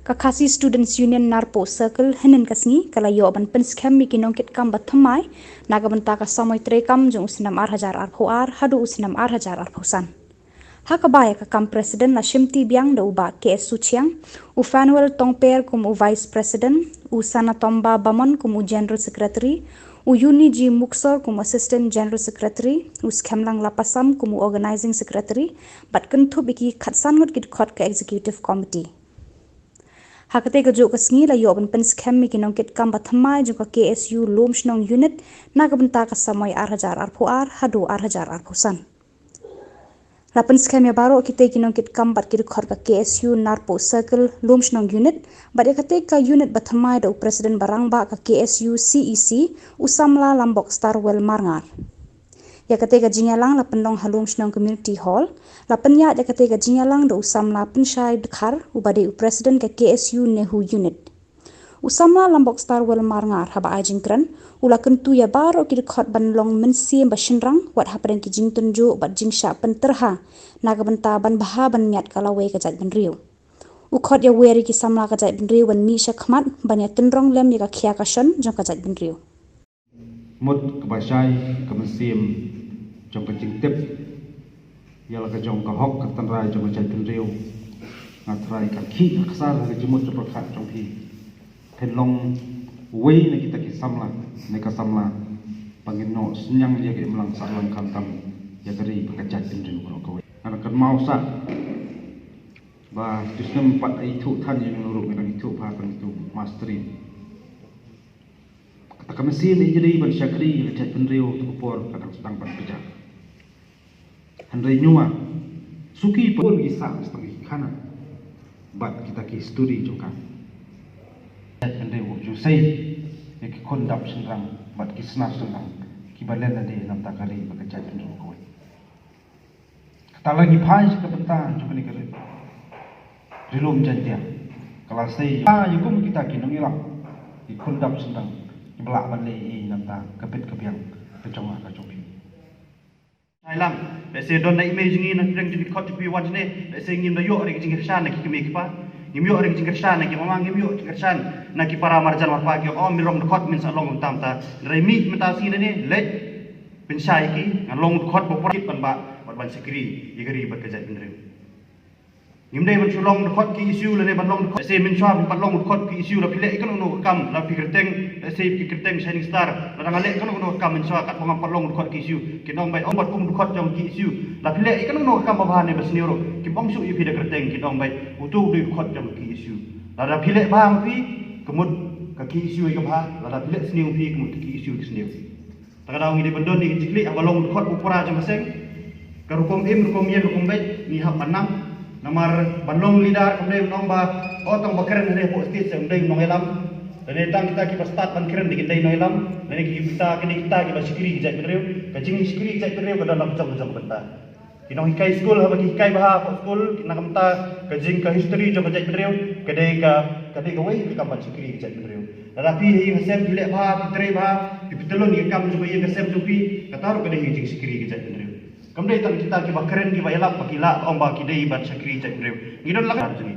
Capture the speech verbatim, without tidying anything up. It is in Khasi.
Ka Khasi Students Union Narpuh Circle hynnin ka sngi ka la ïoh ban pynskhem ïa ki nongkitkam ba thymmai na ka bynta ka samoi treikam jong u snem ar hajar arphew ar haduh u snem ar hajar arphew san. Ha kaba ïa ka kam president la shimti biang da u Bah K S Suchiang, u Fanuel Tongper kum u vice president, u Sanatomba Bamon kum u general secretary, u Yuni G Muksor kum u assistant general secretary, u Skhemlang Lapasam kum u organizing secretary, bad kynthup ïa ki khatsan ngut ki dkhot ka executive committee. Ha katei ka juh ka sngi la ïoh ban pynskhem ïa ki nongkitkam ba thymmai jong ka K S U Lumshnong Unit na ka bynta ka samoi ar hajar arphew ar haduh ar hajar arphew san. La pynskhem ïa baroh kitei ki nongkitkam bad ki dkhot ka K S U Narpuh Circle Lumshnong Unit bad ïa katei ka unit ba thymmai da u president ba rangbah ka K S U C E C, u samla Lambok Starwell Marngar. Ïa katei ka jingïalang la pynlong ha Lumshnong Community Hall. La pynïaid ïa katei ka jingïalang da u samla Pynshai Dkhar uba dei u president ka K S U NEHU Unit. U samla Lambok Starwell Marngar haba ai jingkren u la kyntu ïa baroh ki dkhot ban long mynsiem ba shynrang wat hapdeng ki jingtynjuh bad jingshah pyntyrha na ka bynta ban bha ban miat ka lawei ka jaitbynriew. U khot ïa wer ïa ki samla ka jaitbynriew ban mih sha khmat ban ïa tynrong lem ïa ka khia ka shon jong ka jaitbynriew. Mut kaba shai ka mynsiem jong ka jingtip ïa la ka jong ka hok ka tynrai jong ka jaitbynriew. Nga trai ka khih ka ksar ha ka jingmut jong ka jong phi. Phin long uwei na kita ki samla ne ka samla ba ngin noh synñiang ïa ka imlang sahlang khamtam ïa ka ri bad ka jaitbynriew baroh kawei. Nga dang kynmaw sah ba ju snem pat ai thuh than ïa ngi ruh ngi dang ithuh bha tang ithuh mastering. Kata ka mynsiem ïa ka ri ban shakri ïa ka jaitbynriew tu ka por ka dang sdang ban pynjah. Hynrei ñiuwa suki pun ki sah stang ki khana bad kita ki history jong ka jaitbynriew ju sei ïa ki khun dap shynrang bad ki snar shynrang kiba len lade na bynta ka ri bad ka jaitbynriew kawei. Kata la ngi phai sha ka bynta jong kane ka ri. Ri lum Jaintia ka la sei ïa kum kita ki nongïalam ki khun dap shynrang kiba lah ban leh ïa na bynta ka bit ka biang ka jong nga ka jong phi. Thailand, lehse don na i mei jong ngi na pdeng jong ki dkhot jong phi wan shane, lehse ngim da ïoh re ki jingkyrshan na ki kmie ki kpa. Ngim ïoh re ki jingkyrshan na ki mama, ngim ïoh jingkyrshan na ki para marjan marpa ki ong, oh, me long dkhot men sa long kumta kumta. Hynrei mih mynta sngi nane leit pynshai ki, nga long dkhot ba pura ban bah bad ban shakri ïa ka ri bad ka jaitbynriew. Ngim dei ban shu long dkhot K S U lane ban long dkhot. Lehse mynshuwa phi pat long dkhot K S U la phi leh ïa kano kano ka kam, la phi kyrteng, lehse phi kyrteng Shining Star, lada nga leh kano kano ka kam mynshuwa katba ngam pat long dkhot K S U kin ong beit, ong bad kum dkhot jong K S U. La phi leh ïa kano kano ka kam ba bha ne ba sniew ruh kim ong shuh ïa phi da kyrteng, kin ong beit uto u dei dkhot jong K S U. Lada phi leh bha ma phi, ka mut ka K S U ïa ka bha, lada phi leh sniew ma phi, ka mut ka K S U ïa ka sniew. Tang ka daw ngi dei ban don ïa ka jingkylli haba long dkhot u para jong ka seng. Ka rukom im rukom ïeng rukom beit ngi hap ban nang. Namar ban long leader kam dei ban ong ba o tang ba kren hangne hapoh stage ym dei nongïalam. Lane tang kita kiba stad ban kren dei kin dei nongïalam. Lane ki kita ki dei kita kiba shakri ka jaitbynriew. Ka jingshakri ka jaitbynriew ka don la ka jong ka jong ka bynta. Ki nonghikai skul haba ki hikai bha hapoh skul na ka bynta ka jing ka history jong ka jaitbynriew ka dei ka, ka dei kawei ka kam ban shakri ka jaitbynriew. Lada phi ha ïing ha sem phi leh bha, phi trei bha, phi pyntylun ïa ka kam jong ka ïing ka sem jong phi, kata ruh ka dei ka jingshakri ka jaitbynriew. Kam dei tang kita kiba kren kiba ïalap ba ki lah ong ba ki dei ban shakri jaitbynriew. Ngi don la ka jong ngi.